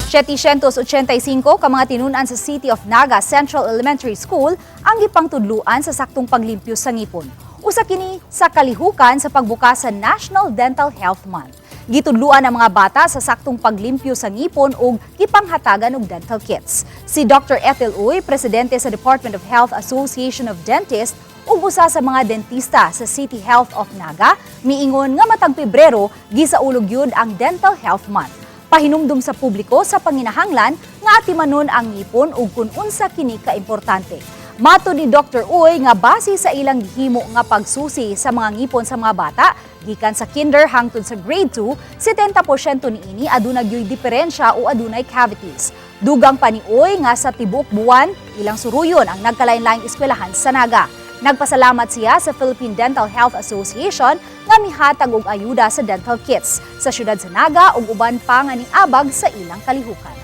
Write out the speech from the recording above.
785 ka mga tinunan sa City of Naga Central Elementary School ang gipangtudluan sa saktong paglimpyo sa ngipon. Usa kini sa kalihukan sa pagbukas sa National Dental Health Month. Gitudluan ang mga bata sa saktong paglimpyo sa ngipon ug gipanghatagan og dental kits. Si Dr. Ethel Uy, presidente sa Department of Health Association of Dentists ug usa sa mga dentista sa City Health of Naga, miingon nga matag Pebrero gisaulog gyud ang Dental Health Month. Pahinumdum sa publiko sa panginahanglan nga atimanon ang ngipon ug kun unsa kini kaimportante. Matud ni Dr. Uy nga base sa ilang gihimo nga pagsusi sa mga ngipon sa mga bata gikan sa kinder hangtod sa grade 2, 70% niini aduna gyoy diferensya o adunay cavities. Dugang pa ni Uy nga sa tibuok buwan, ilang suruyon ang nagkalain-laing eskwelahan sa Naga. Nagpasalamat siya sa Philippine Dental Health Association nga mihatag og ayuda sa dental kits sa syudad sa Naga ug uban pa nga niabag sa ilang kalihukan.